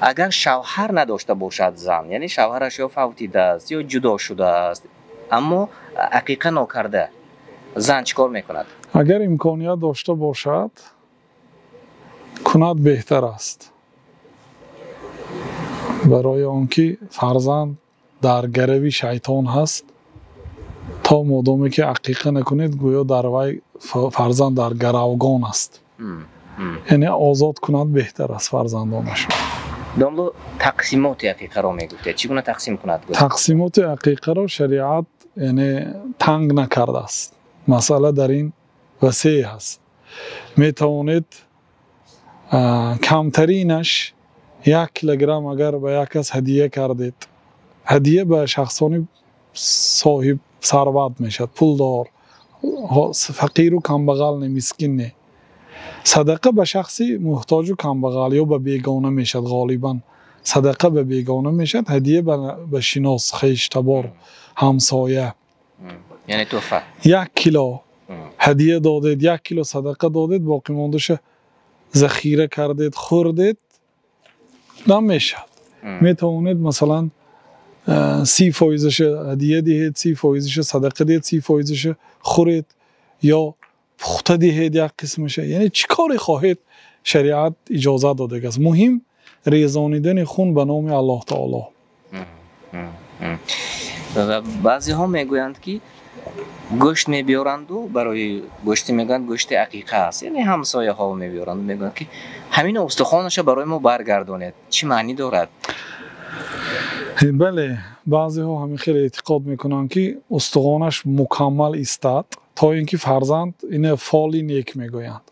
Агар шавҳар надошта бошад зан, яъне шавҳараш ё фавтидааст, ё ҷудо шудааст, аммо ақиқа нокарда, зан чӣ кор мекунад? Агар имконият дошта бошад, кунад беҳтар аст. Барои он ки фарзанд дар гарави шайтон ҳаст, то модоме ки ақиқа накунед, гӯё дар вай фарзанд дар гаравгон аст. Яъне озод кунад беҳтар аст фарзандонашро. Домло, тақсимоти ақиқаро мегуфтед, чӣ гуна тақсим кунад? Тақсимоти ақиқаро шариат яъне танг накардааст. Масъала дар ин васеъ ҳаст. Метавонед камтаринаш 1 килограмм агар ба як кас ҳадия кардед, ҳадия ба шахсони соҳиб сарват мешавад, пулдор, фақиру камбағал не, мискин не. Садақа ба шахси муҳтоҷу камбағал ё ба бегона мешавад, ғолибан садақа ба бегона мешавад, ҳадия ба шинос, хештабор, ҳамсоя. Яъне туҳфа. 1 кило ҳадия додед, 1 кило садақа додед, боқимондаша захира кардед, хӯрдед, намешавад. Метавонед масалан 30%-аша ҳадия диҳед, 30%-аша садақа диҳед, 30%-аша хӯред ё пухта диҳед як қисмаша. Яъне чӣ коре хоҳед, шариат иҷозат додагааст. Муҳим резонидани хун ба номи Аллоҳ таоло. Ва баъзеҳо мегӯянд, ки гӯшт мебиёранду барои гӯшти мегӯянд гӯшти ақиқа аст, яъне ҳамсояҳо мебиёранд, мегӯянд ки ҳамин устухонаша барои мо баргардонед. Чӣ маънӣ дорад? Бале, баъзеҳо ҳамин хел эътиқод мекунанд, ки устухонаш мукаммал истад, то ин ки фарзанд, ина фоли нек мегӯянд,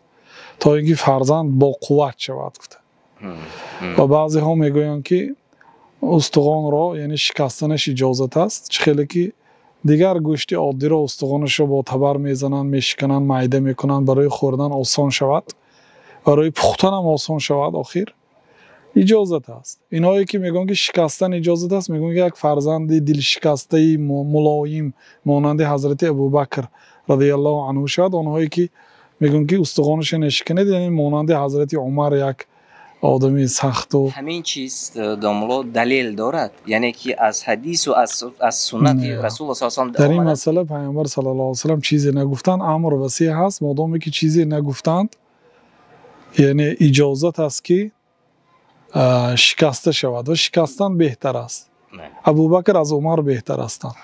то ин ки фарзанд бо қувват шавад гуфта. Ва баъзеҳо мегӯянд, ки устухонро яъне шикастанаш иҷозат аст, чӣ хеле ки дигар гӯшти оддиро устухонашро бо табар мезананд, мешикананд, майда мекунанд, барои хӯрдан осон шавад, барои пухтанам осон шавад, охир иҷозат аст. Инҳое ки мегӯянд, ки шикастан иҷозат аст, мегӯянд, ки як фарзанди дилшикастаи мулоим монанди ҳазрати Абубакр радиаллоҳу анҳу шавад. Онҳое ки мегӯянд, ки устухонашро нашиканед, яъне монанди ҳазрати Умар як одами сахту. Ҳамин чиз, домло, далел дорад, яъне ки аз ҳадису аз суннати Расулуллоҳ саллаллоҳу алайҳи васаллам? Дар ин масъала Пайғамбар саллаллоҳу алайҳи васаллам чизе нагуфтанд, амр васеъ ҳаст. Модоме ки чизе нагуфтанд, яъне иҷозат аст, ки шикаста шавад ва шикастан беҳтар аст. Абубакр аз Умар беҳтар ҳастанд.